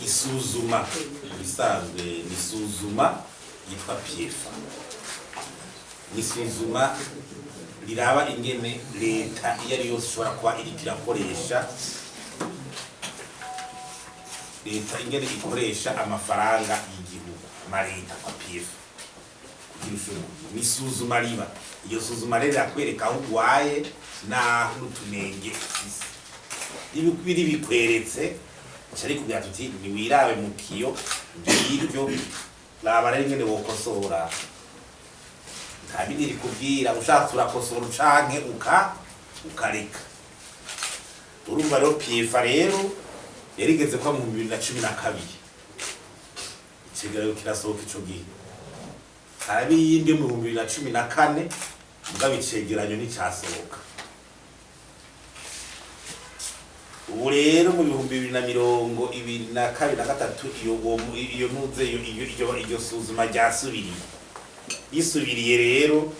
Isuzuma ibisanzwe ni isuzuma yitwa PIEFA, ni isuzuma riraba ingene leta iyo ari yose ishobora kuba iriko irakoresha, leta ingene ikoresha amafaranga y'igihugu, amaleta kwa PIEFA kugira ushobore kugira. Ni isuzuma riba, iyo suzuma rero rirakwereka aho ugwaye naho n'utunenge ufise. Biri bikweretse, aca rikubwira tuti: "Niwirabe mu kiyo ngiryo, raba rero ingene wokosora." Nta bindi rikubwira, ushatse urakosora canke ukareka. Urumva rero, PIEFA rero yarigeze kuba mu 2012, icegeranyo kirasohoka ico gihe. Haraba iyindi yo mu 2014, mugabo icegeranyo nticasohoka. Ubu rero mu 2022 na gatatu, iyo iyo ntuze iyo iryo suzuma ryasubiriye. Risubiriye rero,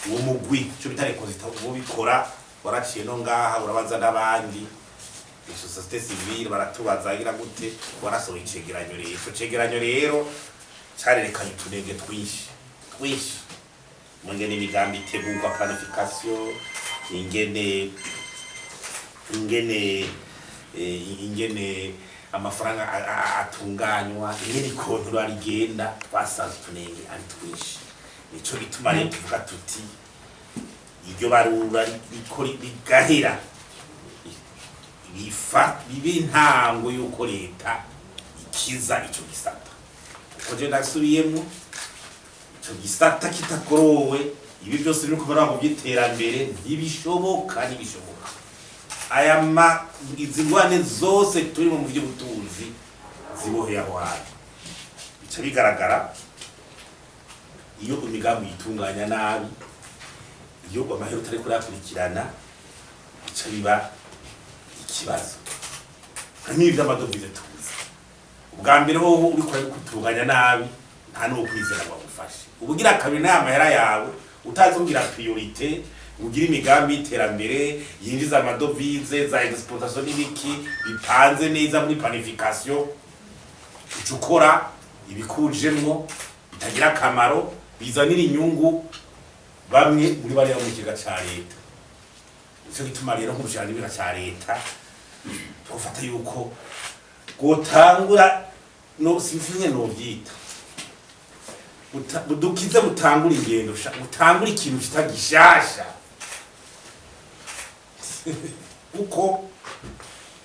uwo mugwi ico bita rekozita ubikora waraciye no ngaha, urabaza n'abandi société civile, baratubaza agira gute, warasohoye icegeranyo. Rero ico cegeranyo rero carerekanye utunenge twinshi twinshi mu ngene imigambi itegurwa, planification, ingene amafaranga atunganywa, ingene i contrôle rigenda. Twasanze utunenge ari twinshi. Nico gituma rero tuvuga tuti iryo barura riko rigahera, bifa bibe intango y'uko leta ikiza ico gisata, kuko je ndasubiyemwo, ico gisata kitakorowe, ibi byose biri kuva mu by'iterambere ntibishoboka, ntibishoboka. Aya ma izi ngwane zose turi mu by'ubutunzi ziboheye aho hantu. Bica bigaragara iyo imigambi uyitunganya nabi, iyo amahera utari kurakurikirana, bica biba ikibazo. Nk'ibi by'amadovize tuzi, ubwa mbere hoho uriko urabitunganya nabi, nta n'uwo kwizera ngo agufashe. Ubugira kabiri, n'aya mahera yawe utazi kugira priorité, ugira imigambi y'iterambere yinjiza amadovize, za exportation n'ibiki bipanze neza muri planification, uca ukora ibikujemwo bitagira akamaro, bizanira inyungu bamwe muri bariya mu kigega ca leta. Nico gituma rero nk'umushikiranganji w'ikigega ca leta twofata yuko gutangura, no sinzi novyita, budukize, butangura ingendo, butangura ikintu kita gishasha, kuko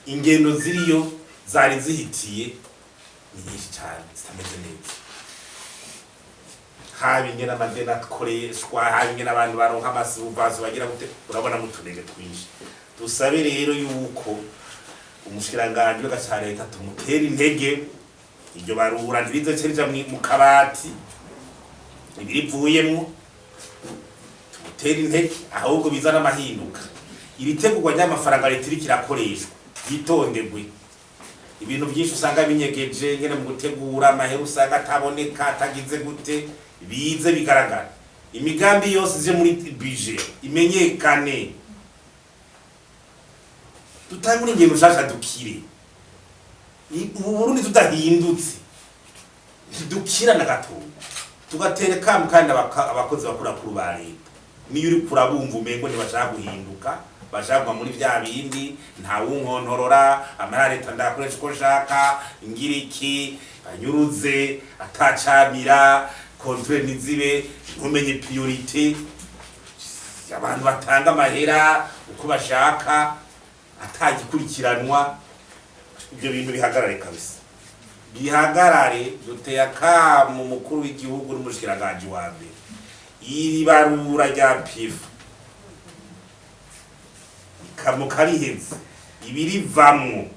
ingendo ziriyo zari zihitiye ni nyinshi cyane zitameze neza, haba ingene amadeni akoreshwa, haba ingene abantu baronka ama subventions, bagira gute, urabona mutunenge twinshi. Dusabe rero yuko umushikiranganji w'ikigega ca leta tumutera intege, iryo barura ntirizoce rija mu kabati ibirivuyemwo. Tumutera intege ahubwo bizana amahinduka. Iri tegurwa ry'amafaranga leta iriko irakoreshwa ryitondegwe. Ibintu byinshi usanga binyegeje, ngene mu gutegura amahera usanga ataboneka, atagize gute, bize bigaragara. Imigambi yose ije muri budget imenyekane. Dutangure ingendo nshasha, dukire. Ubu Burundi tudahindutse ntidukira na gato. Tugatera kamu kandi abakozi bakurakuru ba leta, niyo uri kurabumva umengo ntibashaka guhinduka, bashaka kuguma muri vya bindi: "Ntawunkontorora, amahera ya leta ndayakoresha uko nshaka, ngira iki, anyuruze atacamira, contrôle ntizibe, ntumenye priorité, abantu batanga amahera uko bashaka atagikurikiranwa." Ibyo bintu bihagarare kabisa, bihagarare. Duteye akamu umukuru w'igihugu n'umushikiranganji wa mbere, iri barura rya PIEFA mukariheze, ibirivamwo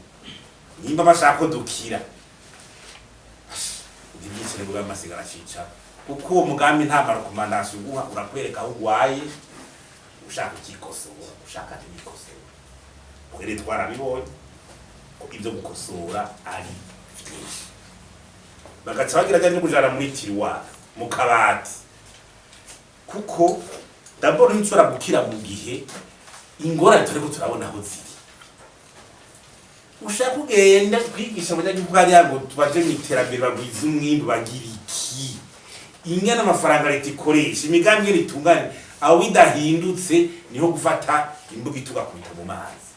nimba bashaka ko dukira, ntibyicare bwa amasigara cicara, kuko uwo mugambi nta ma recommandations uguha, urakwereka aho ugwaye, ushaka ukikosora, ushaka ntibikosora. Twere twarabibonye ko ibyo gukosora ari byinshi, bagaca bagira no kujana muri tiroir, mu kabati, kuko d'abord ntushobora gukira mu gihe ingorane turiko turabona aho ziri. Ushaka kugenda kwigisha abanyagihugu hariya ngo tubaje mu iterambere, bagwize umwimbu, bagira iki, ingene amafaranga leta ikoresha, imigambi ingene itunganye, aho bidahindutse niho gufata imbuga tugakubita mu mazi.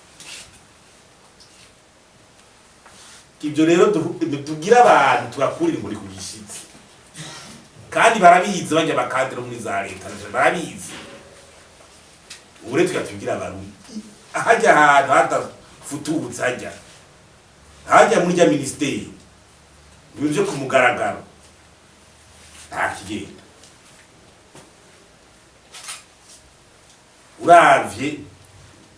Ibyo rero tugira abantu tugakurira inkoni ku gishitsi, kandi barabizi, bajya bakadira muri za leta barabizi. Ubu rero tugatubwira abarundi hajya ahantu hadafututse, hajya hajya muri rya minisiteri, ibintu byo ku mugaragaro nta kigenda. Uravye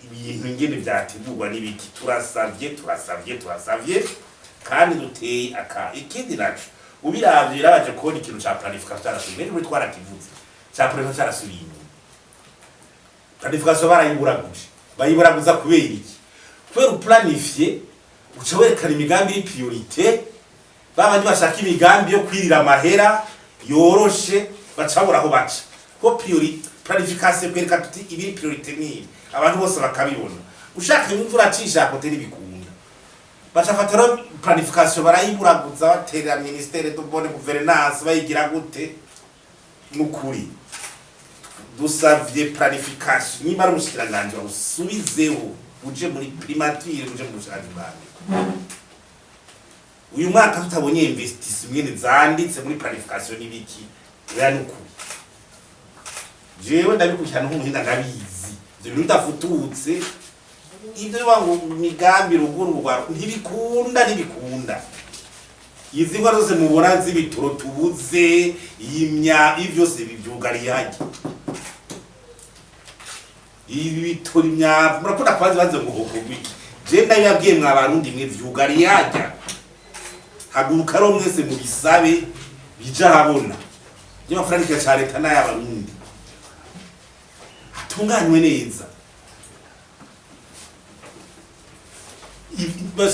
ibintu ingene vyategurwa n'ibiki, turasavye, turasavye, turasavye kandi duteye aka. Ikindi naco, ubiravye birabaje kubona ikintu ca planification carasubiye inyuma. Twarakivuze, ca planification carasubiye inyuma. Planification barayiburaguje. Bayiburaguza kubera iki? Kubera uplanifye uca werekana imigambi iri priorité. Babandi bashaka imigambi yo kwirira amahera yoroshe baca babura aho baca, ko priori planification kwereka tuti ibiri priorité nibi, abantu bose bakabibona. Ushaka imvura acisha kote ntibikunda. Baca fata rero planification barayiburaguza, batera ministère de bonne gouvernance, bayigira gute. Nukuri dusavye planification, niba ari umushikiranganji bawusubizeho, uje muri primature, uje mu bushikiranganji bwa mbere. Uyu mwaka tutabonye investissement mwene zanditse muri planification n'ibiki, oya, nukuri jewe ndabikurikirana nk'umuhinga, ndabizi. Ivyo bintu bidafututse, ivyo biba ngo imigambi ruguru rwa ntibikunda, ntibikunda. Izi ngwa zose mubona z'ibitoro tubuze, imya, ibi byose bivyugariye hajya ibi bitoro, imyavu. Murakunda kubaza ibibazo ngo hokorwa iki. Je ndabibabwiye mwa Barundi mwe, vyugariye hajya. Haguruka rero mwese mubisabe bija habona y'amafaranga ca leta n'ay'abarundi atunganywe neza.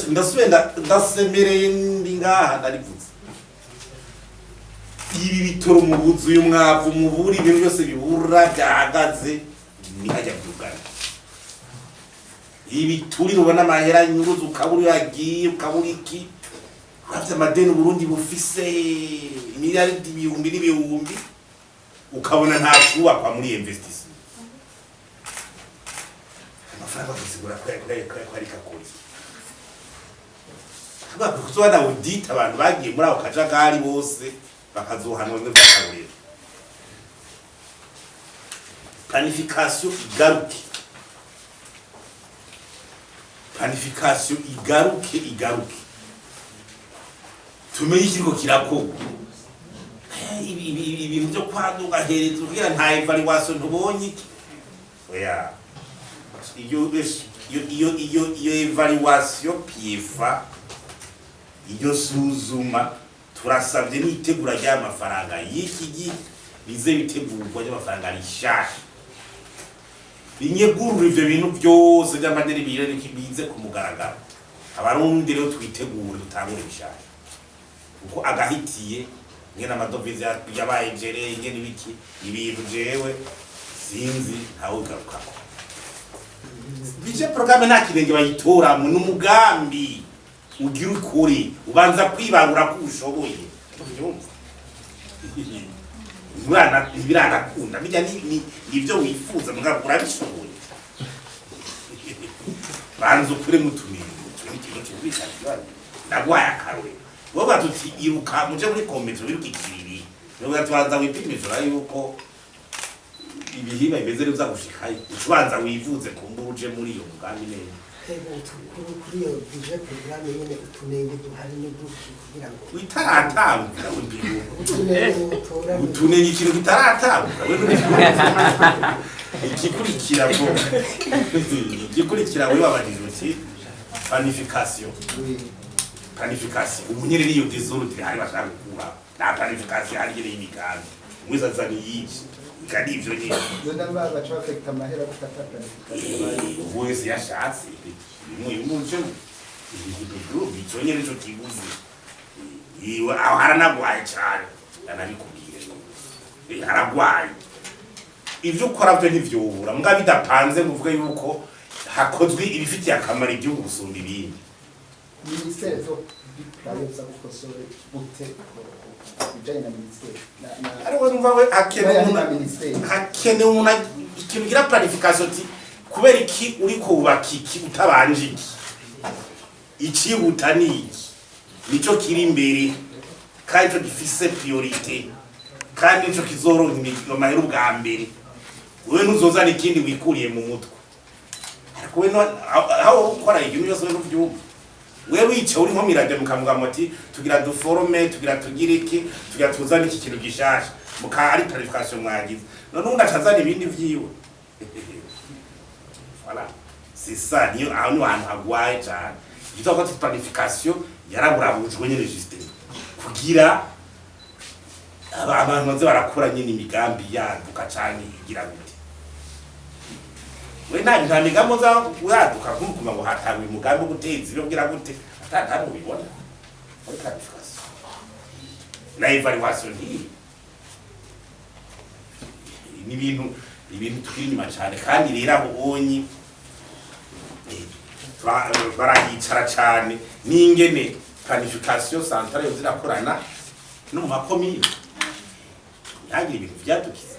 Ndasubiye ndasemereye, ndi ngaha ndarivuze: ibi bitoro mubuze, uyu mwavu mubura, ibintu byose bibura byahagaze, nihajya byugana. Ibiturire ubona, amahera nyuruzi, ukabura iyo yagiye, ukabura iki. Uravye amadeni Uburundi bufise, imiliyaridi ibihumbi n'ibihumbi, ukabona nta cubakwa muri investissement. Amafaranga bakasigura ko ari kakuri kuzobana audit, abantu bagiye muri ako kajagari bose bakazohanwa bimwe vy'akarorero. Planification igaruke, planification igaruke, igaruke, tumenye ikiriko kirakorwa. Ibintu byo kwaduga hereza kugira nta évaluation, ntubonye iki, oya. Iyo évaluation PIEFA, iyo suzuma, turasabye n'itegura ry'amafaranga y'iki gihe bize bitegurwa ry'amafaranga rishasha, binyegurura ivyo bintu byose by'amadeni bize ku mugaragaro. Abarundi rero twitegure, dutangure bishasha, kuko agahitiye ngene amadovize yabaye jere, ingene ibiki, ibintu jewe sinzi ntawe ugarukako. Budget programme nta kirenge bayitoramo, n'umugambi ugira ukuri, ubanza kwibarura ko ushoboye. Tuvyumva, ntibiranakunda bijya nivyo wifuza, mugabo urabishoboye. Banza ukure mutumenye ico ni ikintu cyumvikana ikibazo. Ndaguhaye akarorero, wowe tuti iruka muje muri komite, wiruka ikiriri, wowe tubanza wipimisha yuko ibihimba bimeze neza gushikayo, uca ubanza wivuze kumbura uje muri iyo mugambi neza. Ego, kuri iyo budget programme nyene, utunenge duhari ni duki kugira ngo itaratangura? Utunenge utora ni Utunenge, ikintu kitaratangura we igikurikira ngo igikurikira, we wabajije uti planification. Planification ubu nyene niyo désordre hari bashaka gukura, nta planification hari nyene y'imigambi, umwese azana iyiki, kandi ivyo nyene. None baca bafekta amahera gufata planification? Ubu wese yashatse bimwe bimuje ico nyene nico kibuze. Iwe aho haranagwaye cane, anabikubwire, haragwaye. Ivyo ukora vyo ntivyobura, mbwa bidapanze ngo uvuge yuko hakozwe ibifitiye akamaro igihugu gusumba ibindi. Ministère zo biplayoza gukosora gute ku bijanye na ministère na Ariko numva we hakenewe na umuntu, ministère? Hakenewe umuntu, ikintu gira planification, ati kubera iki uriko wubaka iki utabanje iki? Icihuta ni iki? Nico kiri imbere kandi nico gifise priorité kandi nico kizoronka amahera ubwa mbere. Wewe ntuzozana ikindi wikuriye mu mutwe. Ariko we aho ukora ibintu byose, we ntuvyumva. Wewe wicaye uri nko mirajya, mukavuga muti tugira duforme, tugira tugire iki, tugira tuzane iki kintu gishasha, muka ari planification mwagize. None undi acazana ibindi vyiwe. Voilà, c'est ça. Niyo aho niho hantu hagwaye cane. Igitwa ko planification yaraburabujwe nyene, juste kugira abantu baze barakora nyene imigambi yaduka canke igira gute. We nta migambi uza uraduka kumukuma ngo hatangwa umugambi wo guteza ibyo kugira gute, ata ntamwe ubibona muri planification na évaluation. Ntiyi ni ibintu tukiri inyuma cyane. Kandi rero aho onyi barahicara cyane n'ingene planification centrale yoza irakorana no mu makomine, ntihagire ibintu vyadukiza.